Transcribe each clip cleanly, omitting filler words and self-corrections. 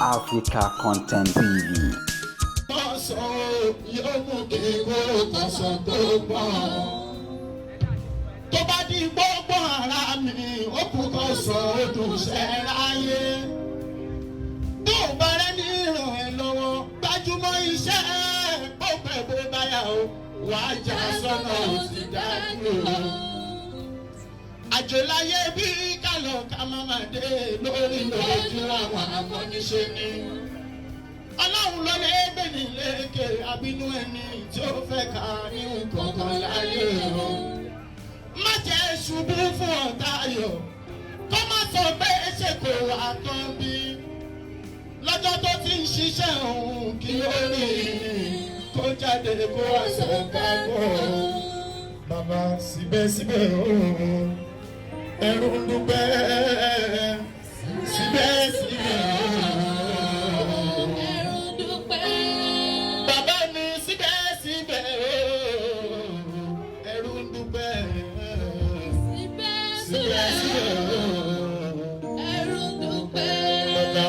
Africa Content TV. Tọ́sán yóò mú kí kó tọ̀sán tó gbọ́n. Tó bá di gbogbo ara mi, ó kú kó sọ odò ṣẹ́ ráyé. Tó o bá rẹ́ ní ìràn ẹ̀ lọ́wọ́, gbájúmọ́ iṣẹ́ bó pẹ́ bó báyà o, wàá já sọ́nà ó ti dá dúró. Àjò láyé bí kálọ̀ ká má má dé lórí lójú àwọn amọ́niṣe ni. Ọlọ́run ló lè gbé ní lékè àbínú ẹni tí ó fẹ́ ká ní nǹkan kan láyé o. Má jẹ́ ṣubú fún ọ̀tá ayọ̀, kó má sọ pé ṣe kò wá tán bí. Lọ́jọ́ tó ti ń ṣiṣẹ́ òun kí ó rí kó jáde kó wá sọ kákó. Bàbá, síbẹ̀síbẹ̀ ooo, ẹrú ń dúpẹ́ síbẹ̀síbẹ̀ ooo. Ẹrú dúpẹ́. Bàbá mi, síbẹ̀síbẹ̀ ooo, ẹrú ń dúpẹ́ Síbẹ̀síbẹ̀. Síbẹ̀síbẹ̀ ooo. Ẹrú dúpẹ́. Bàbá,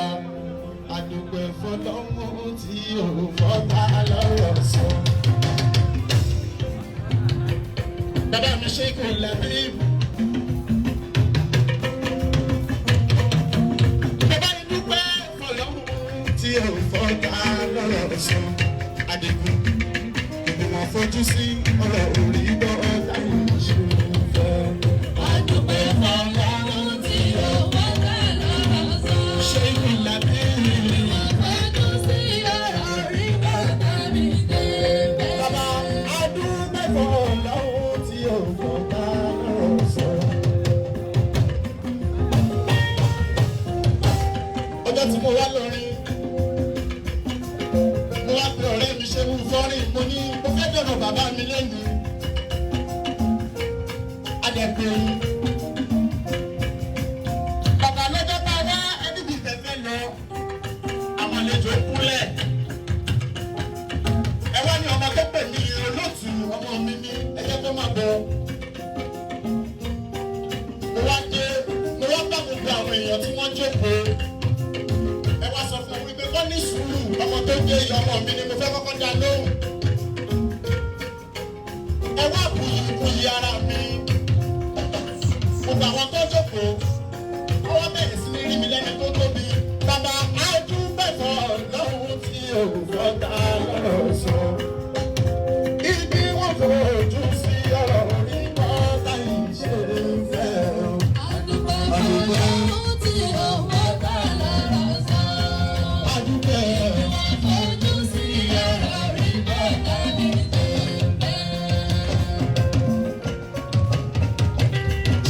àdúpẹ́ fọlọ́run tí ò fọ́ta lọ́rọ̀ sọ. Bàbá mi ṣe kò lẹ́bí. Bàbá mi dúpẹ́ fọlọ́run tí ò fọ́ta lọ́rọ̀ sọ. Àdìgún ìgbìmọ̀ fojú sí ọ̀rọ̀ orí gbọ́ táyì ṣe fẹ́. Àdúpẹ́ fọlọ́run tí ó fọ́ta lọ́rọ̀ sọ. Ṣé kò lẹ́bí? Fojú sí ọ̀rọ̀ rí bàtà mi débẹ̀. Bàbá, adúpẹ́ fọlọ́run tí ò fọ́ta lọ́rọ̀ sọ. Ọjọ́ tí mo wá lọrin, mo wá pe ọ̀rẹ́ mi ṣe wú fọ́rin, mo ní mo fẹ́ dọ̀rọ̀ bàbá mi lẹ́nu. Adẹ̀pẹ̀ yìí. Bàbá, lọ́jọ́ bá wá ẹni bí fẹ́fẹ́ lọ, àwọn àlejò kúnlẹ̀. Ẹ wá ní ọmọ tó pè mí olóòtú, ọmọ mi ní ẹjẹ́ tó máa bọ̀. Mo wá dé, mo wá bá gbogbo àwọn èèyàn tí wọ́n jókòó. Ẹ wá sọ fún mi wípé kọ́ ní sùúrù, ọmọ tó dé yìí, ọmọ mi ni, mo fẹ́ kọ́kọ́ dá lóhùn. Ẹ wá buyì buyì ara mi. Gbogbo àwọn tó jókòó, ọwọ́ bẹ̀rẹ̀ sí ní rí mi lẹ́ni tó tóbi. Bàbá, adúgbẹ̀fọ́ lọ́hùn tí ò fọ́ta lọ́rọ̀ sọ. Ibi wọn fojú sí ọ̀rọ̀ orí bọ́tà ìṣe fẹ́ o. Àdúpẹ́ fọlọ́run tí ó fọ́ta lọ́rọ̀ sọ. Adúgbẹ̀. Fojú sí ọ̀rọ̀ rí bàtà mi débẹ̀.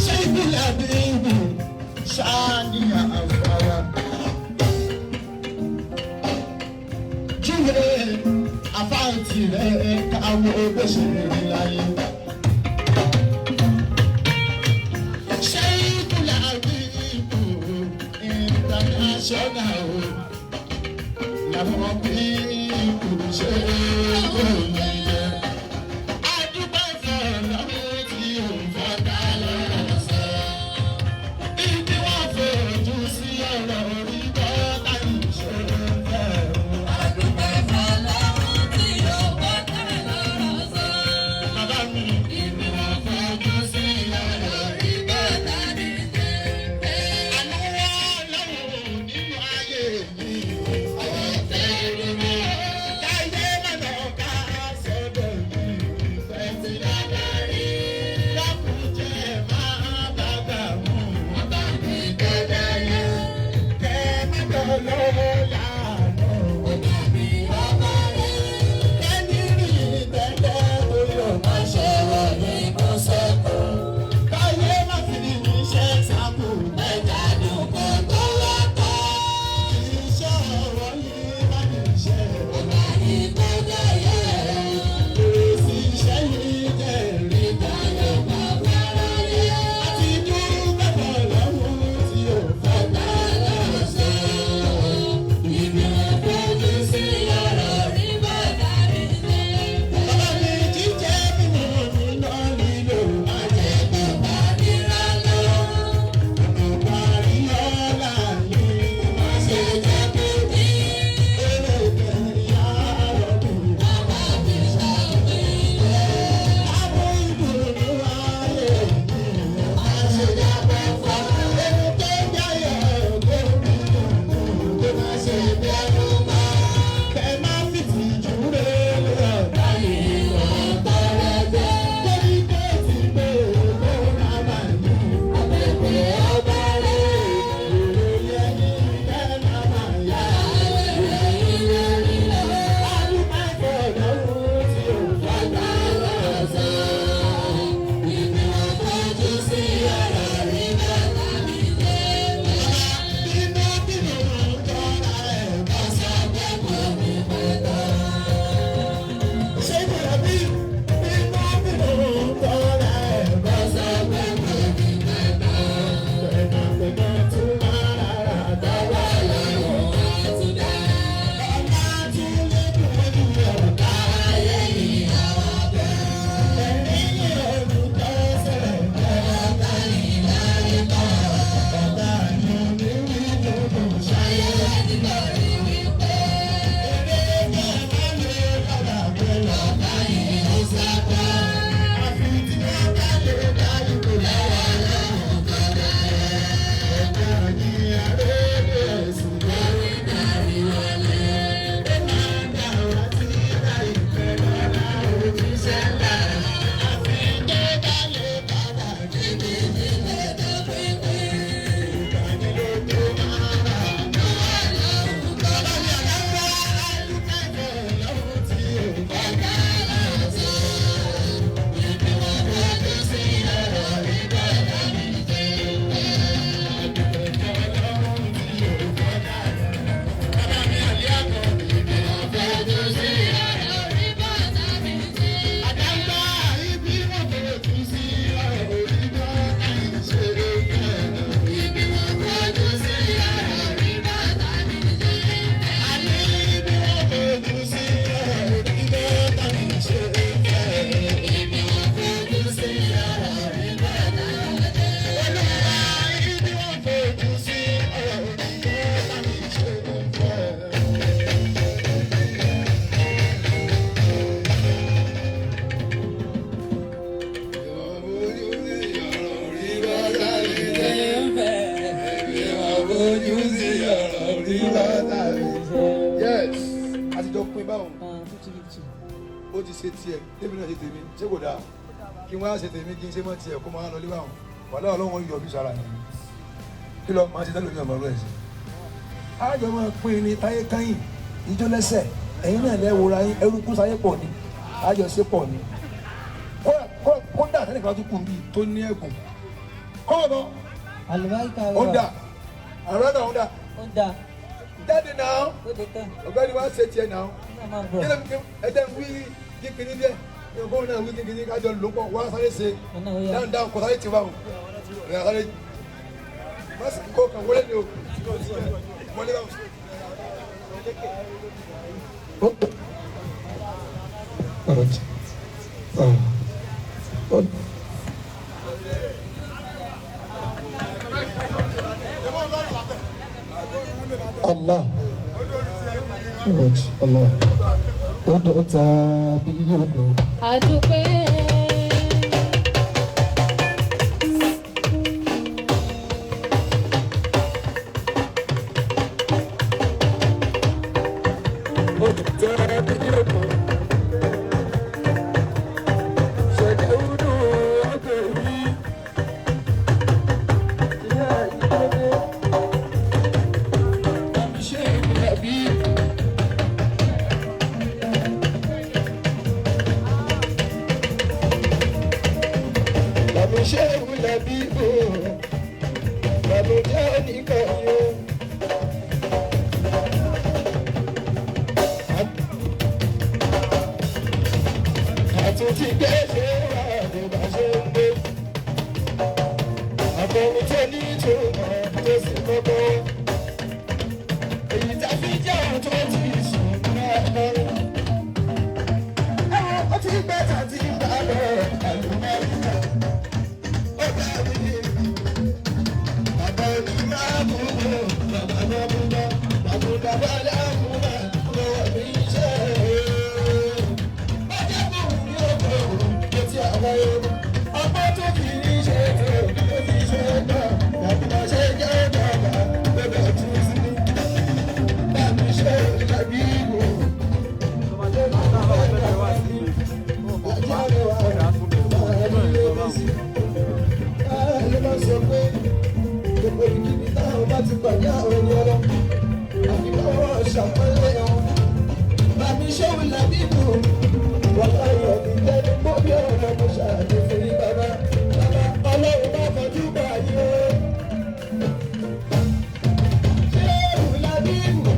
Ṣé ìbílẹ̀ bíbí ṣáà ní àfàrà? Júwe àfáàntì rẹ̀ káwọ́ bó ṣe rí láyé. Ṣé ìbílẹ̀ bíbí international o? Làwọn bíbí ṣe kò ní jẹ́. Adúpẹ́ fọlọ́run tí ò fọ́ta lọ́rọ̀ sọ. Ibi wọ́n fojú sí ọ̀rọ̀ orí bọ́tà ìṣòro fẹ́ o. Àdúpẹ́ fọlọ́run tí ó fọ́ta lọ́rọ̀ sọ. Bàbá mi, Ibi wọ́n fojú sí ọ̀rọ̀ rí bàtà mi débẹ̀. Àánú Ọlọ́run nínú ayé mi. Ọ̀tẹ̀ mi. Káyé má lọ ká sọ sí ọ̀rọ̀ rí bàtà mi. Yes, àtijọ́ pín báwọn. 50-50. Ó ti ṣe tiẹ̀, tèmi náà ṣe tèmi, ṣé kò dáa? Kí wọ́n á ṣe tèmi kí n ṣe mọ́ tiẹ̀ kó máa lọ lé báwọn. Wàhálà Ọlọ́run yọ bí sára ni. Kí lọ máa ṣe tẹ́lẹ̀ omi ọ̀mọ̀rú ẹ̀ sí. Àjọ máa pín ní táyé káyìn, ijó lẹ́sẹ̀, ẹ̀yin náà lẹ́wọ̀ra yín, ẹrú sáyé pọ̀ ni, àjọ ṣe pọ̀ ni. Kódà sẹ́nìkan tó kùn bíi tó ní ẹ̀gùn. Kọ́mọ̀ bọ́, Àlùbáríkà ó wà. dà, àrùn ó dà, Ó dà. jáde náà, Ó dé tán. Ọ̀gbẹ́ni wa ṣe tiẹ̀ náà. Ó máa bọ̀. Kílẹ̀ ẹ jẹ́ ń wí kíkiní díẹ̀, ìgbóhùn náà wí kíkiní kájọ ló pọ̀, wá sáré ṣe, Ọ̀nà ó yá. dáhùn dáhùn kò sáré ti wá o, ìrìn àsáré, má sì kó kàn wọlé ni o, wọlé báwo. Allah. Allah. Odò tàbí odò. Àdúpẹ́. Odò tàbí odò. Ṣẹ̀dá odò ọgbẹ̀ mi. Ìyá ìdílé. Àmì ṣe ìgbàbí. Bàmí ṣe ìwúlẹ̀ bí o. Bàmí jẹ́ nìkan yóò. Àtúntì gbé ṣe wà ní bá ṣe ń gbé. Àbẹ̀wò tó ní ìtumọ̀ tó sì kọ́kọ́. Èyí tá fi jẹ́ ohun tó ti sùn náà lọ́rùn. Ẹ̀wọ̀n ó ti gbẹ́ tàbí bá lọ àlùmọ́ọ́nì. Ó bá mi bàbá mi máa mú un, bàbá máa mú un, bàbá bàbá láàmú lọ́wọ́ mi ṣe é. Ọgbọ́n tó fi ní ṣe tó fi ṣe náà, tàbí máa ṣe jẹ́ bàbá bẹ́bẹ̀ tún sí ní. Bàbí ṣe tàbí ìwò. Ló máa sọ pé gbogbo ibikíbi táwọn bá ti pàdé àwọn ẹni ọlọ́ àfi káwọn ṣàpọ́nlé wọn. Bàbí ṣéwù làbíbù wọ́n yọ mí lẹ́nu gbó bí ọ̀rọ̀ mo ṣàlè fún yín bàbá. Bàbá Ọlọ́run bá fojú bá yín o. Ṣéwù làbíbù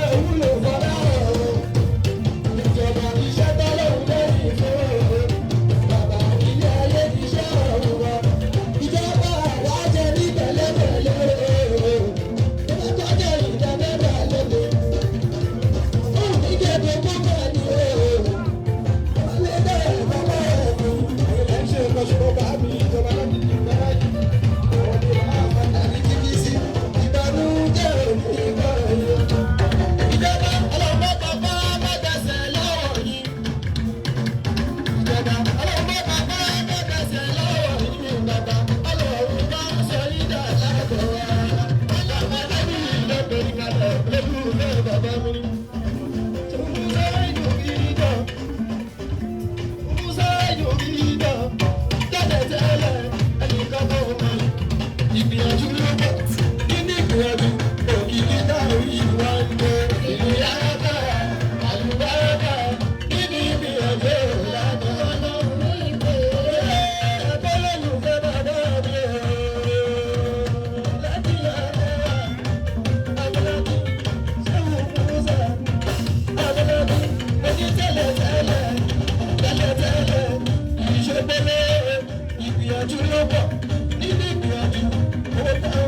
ẹ̀ wúlò fọlá o. Ìjọba iṣẹ́ tọ́lọ́run lẹ́yìn fún o. Bàbá ilé ayé ti ṣe ọ̀run wa. Ìjọba àwa jẹ ní pẹ̀lẹ́pẹ̀lẹ́ o. Ìjọba tó jẹ́ ìdá mẹ́ta lóde. Òun ní kẹ́kọ̀ọ́ púpọ̀ ni o. Wálé bẹ́ẹ̀ bàbá ẹ̀kọ́. Ilé ń ṣe lọ́sọ̀rọ̀ bá mi ìjọba láti di ìgbàlá yìí. Àwọn ni màá padà ní kíkí sí. Ìbànújẹ́ òní ìgbà yìí. Ìjọba ọlọ́mọ bàbá má dẹsẹ̀ lọ́wọ́ yìí. Ìjọba ọlọ́mọ bàbá má dẹsẹ̀ lọ́wọ́ yìí. Bàbá ọlọ́run bá sọ yín dà lágọ̀ọ́ wa. Ọlọ́mọ tẹ́bí ìlọ́gbẹ̀ẹ́ ìkàlẹ̀ lẹ́kùn náà bàbá mi. Musa yóò Musa yóò tẹ́lẹ̀ tẹ́lẹ̀ ẹnìkan kò mọ̀. Ìgbìyànjú ló pọ̀ nínú ìgbìyànjú òkìkí táwọn ìwà ń gbé. Ìlú yàrá àlùbáràkà nínú ìgbìyànjú ìlànà ọlọ́run ìgbè. Ẹgbẹ́ bàbá mi o. Láti yàrá Abúlábí, Ṣéwù Musa. Abúlábí, oní tẹ́lẹ̀ tẹ́lẹ̀, tẹ́lẹ̀ tẹ́lẹ̀, ìṣègbélé, ìgbìyànjú ló pọ̀ nínú ìgbìyànjú. Owó táwọn